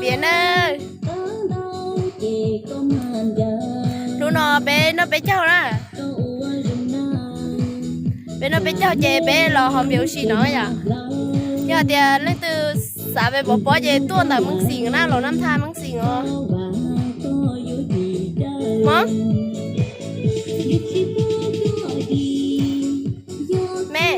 Tias na, hnub no peb noj peb caug na, peb noj peb caug ces peb los ho npias ua si no yom. Yog tias leej twg xav pem pov pob ces tuaj ntawm Meej Xim na, los Nab Thaj Meej Xim os. Mog, me.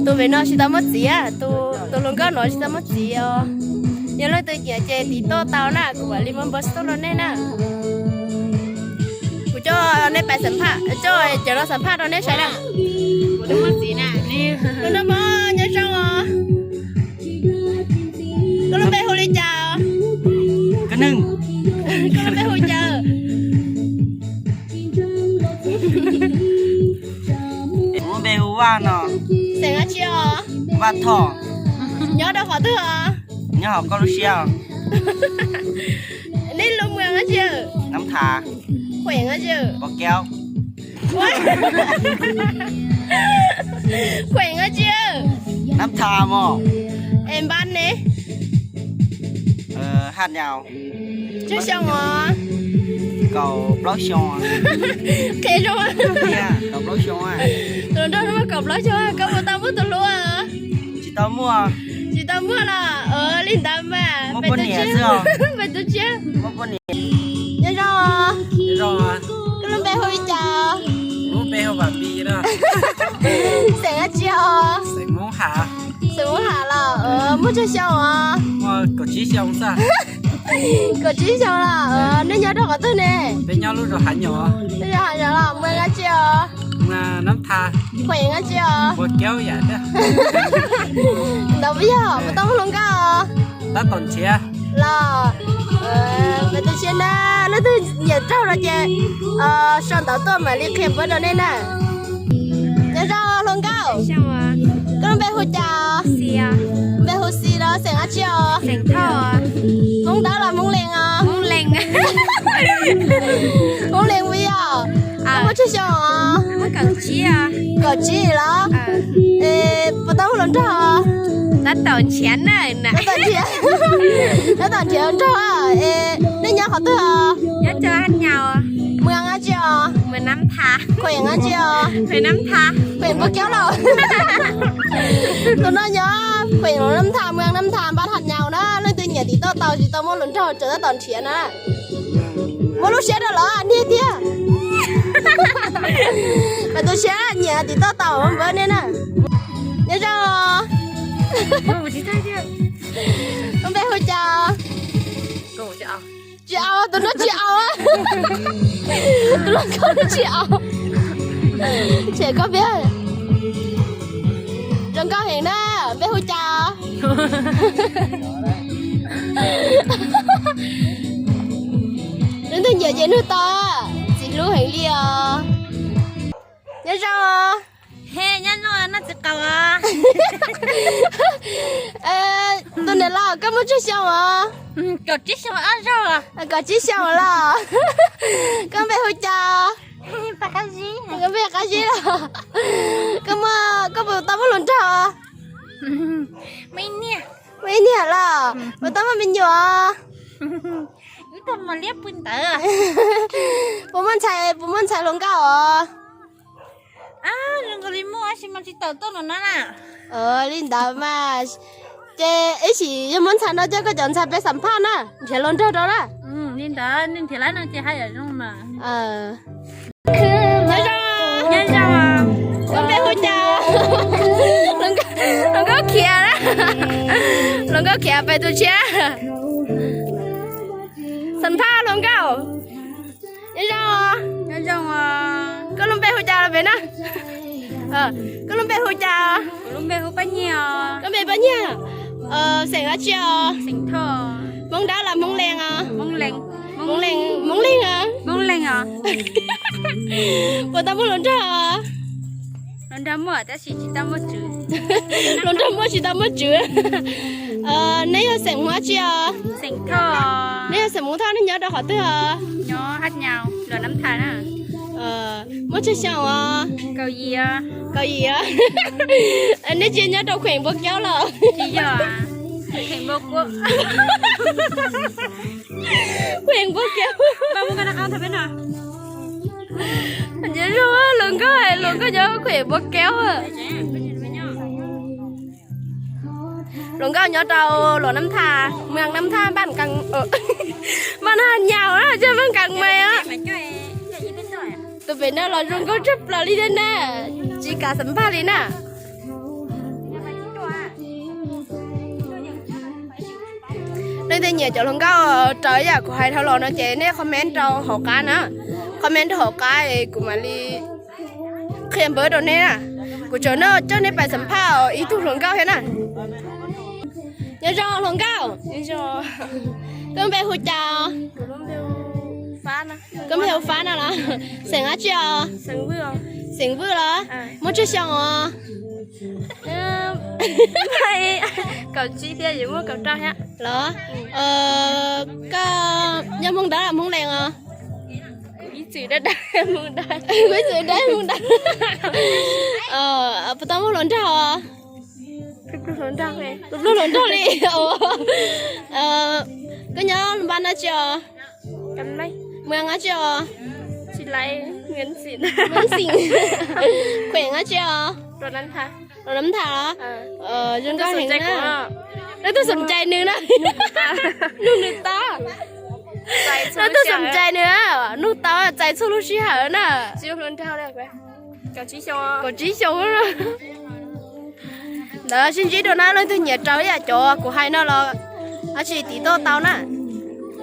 Tus pem no tsis tau muaj txiv, tus hluas nkauj no tsis tau muaj txiv os. Yog leej twg nyiam ces tiv toj tau na, kuv mam li muab npawb xov tooj rau nej na. Kuv coj nej pais xam phaj, coj cov no xam phaj rau nej saib na. Kuv twb muaj txiv na. Tus no mog, nyob zoo os. Koj lub npe hu li cas? Koj lub npe hu cas? Kuv lub npe hu Vaj no. Xeem dab tsi os? Vaj Thoj. Nyob rau qhov twg os? Nyob hauv koj lub siab os. Nej lub muas dab tsi? Nab Thaj. Khuem dab tsi? Pov Keub. Khuem dab tsi? Nab Thaj mog. Es npab ne? Haj Nyaus. Tsawg xyoo os? Kaum plaub xyoo. Qhia zoo. Kaum plaub xyoo. Tus hluas nraug no muaj kaum plaub xyoo, koj puas tau muaj tus hlub? Tsis tau muaj. Tsis tau muaj los li ntawd mas. Muaj poj niam xwb. Peb tus tshiab. Nyob zoo. Koj lub npe hu li cas? Lub npe hu Vam Pi. Xeem dab tsi os? Xeem Hmoob Ham los. Muaj tsawg xyoo os? Kaum tsib xyoo xwb. Kaum tsib xyoo los. Nej nyob rau qhov twg ne? Peb nyob lub zos Hav Nyom. Lub zos Hav Nyom los. Muas dab tsi os? Muas Nab Thaj. Khuem dab tsi os? Pov Keub yam thiab. Ntawd puas yog? Puas tau muaj hluas nkauj? Tab tom nrhiav. Los, peb tus tshiab na, leej twg nyiam raug no ces sau ntawv tuaj mam li qhia npawb rau nej na. Nyob zoo hluas nkauj. Koj lub npe hu cas? Npe hu Xis los, xeem dab tsi os? Hmoob Dawb los Hmoob Lees os? Hmoob Lees puas yog? Koj muaj tsawg xyoo os? Kaum tsib los? Puas tau muaj hluas nraug? Tab tom nrhiav na. Tab tom nrhiav hluas nraug. Nej nyob qhov twg os? Muas dab tsi os? Khuem dab tsi os? Khuem Pov Keub los. Tus no nyob Khuem Nab Thaj, muas Nab Thaj, npab Hav Nyaus na. Leej twg nyiam tiv toj tau, tsis tau muaj hluas nraug, tseem tab tom nrhiav na. Muab lub siab rau lawv niag tiag. Peb tus tshiab nyiam tiv toj tau npawb nej na. Nyob zoo. Koj npe hu cas? Tsis au, tus no tsis au. Tus no koj tsis au. Tshem koj peb. Zoo nkauj heev na, npe hu cas? Leej twg nyiam ces nug tau, txiv hlub heev li os. Nyob zoo. Noj txiv qaub. Tus niam laus, koj muaj tsawg xyoo os? Kaum tsib xyoo los. Koj npe hu cas? Koj npe Qab Zib los. Koj puas tau muaj hluas nraug? Muaj ib niag los. Puas tau muaj me nyuam? Puas muaj ntxhais, puas muaj ntxhais hluas nkauj os? Zoo nkaus li muaj tab sis mas tsis tau tuaj no na. Li ntawd mas, ces ib sim yog muaj ntxhais no coj koj cov ntxhais peb xam phaj na, nrhiav hluas nraug rau na. Li ntawd nej nrhiav lawm no ces haj yam zoo mas. Nyob zoo. Koj npe hu cas? Hluas nkauj khiav na. Hluas nkauj khiav pem tus tshiab. Xam phaj hluas nkauj. Nyob zoo. Koj lub npe hu cas los pem na? Koj lub npe hu cas? Koj npe Paj Nyiaj. Xeem dab tsi os? Hmoob Dawb los Hmoob Lees os? Hmoob Lees. Hmoob Lees os? Puas tau muaj hluas nraug? Hluas nraug muaj tab sis tsis tau muaj tswv. Hluas nraug muaj tsis tau muaj tswv. Neb yog xeem Hmoob dab tsi os? Neb yog xeem Hmoob Thoj, neb nyob rau qhov twg os? Muaj tsawg xyoo os? Kaum yim os. Neb tsis nyob rau kheem Npua Kaub los? Kheem Npua Kaub. Hluas nkauj hais hluas nkauj nyob kheem Npua Kaub. Hluas nkauj nyob rau Luam Nab Thaj, Muas Nab Thaj, Npaj Nkaus, Npaj Nkaus Nyas, Npaj Nkaus Mas. Tus pem no los zoo nkauj tshaj plaws li thiab na. Tsis kam xam phaj li na. Leej twg nyiam cov hluas nkauj raws yam kuv hais dhau los no ces nej comment rau hauv qab na. Comment rau hauv qab es kuv mam li qhia npawb rau neb na. Kuv tseem nrog coj neb pais xam phaj ib tug hluas nkauj thiab na. Nyob zoo hluas nkauj. Koj npe hu cas? Koj npe hu Fab no los? Xeem dab tsi os? Xeem Vwj los? Muaj tsawg xyoo os? Kaum tsib thiab, yuav muaj kaum rau thiab los? Koj yog Hmoob Dawb los Hmoob Lees os? Kuv ib txwm dawb, Hmoob Dawb. Puas tau muaj hluas nraug os? Pluag hluas nraug li. Koj nyob npaj dab tsi os? Muas dab tsi os? Kheem dab tsi os? Luam Nab Thaj los? Zoo nkauj heev na. Leej twg xoom cai nws na? Nug nws tau. Leej twg xoom cai nws, nug tau txais txhua lub sij hawm na. Kaum tsib xyoo. Ntawd sib ntsib dua na, leej twg nyiam raws yam cov kuv hais no los dab tsi tiv toj tau na.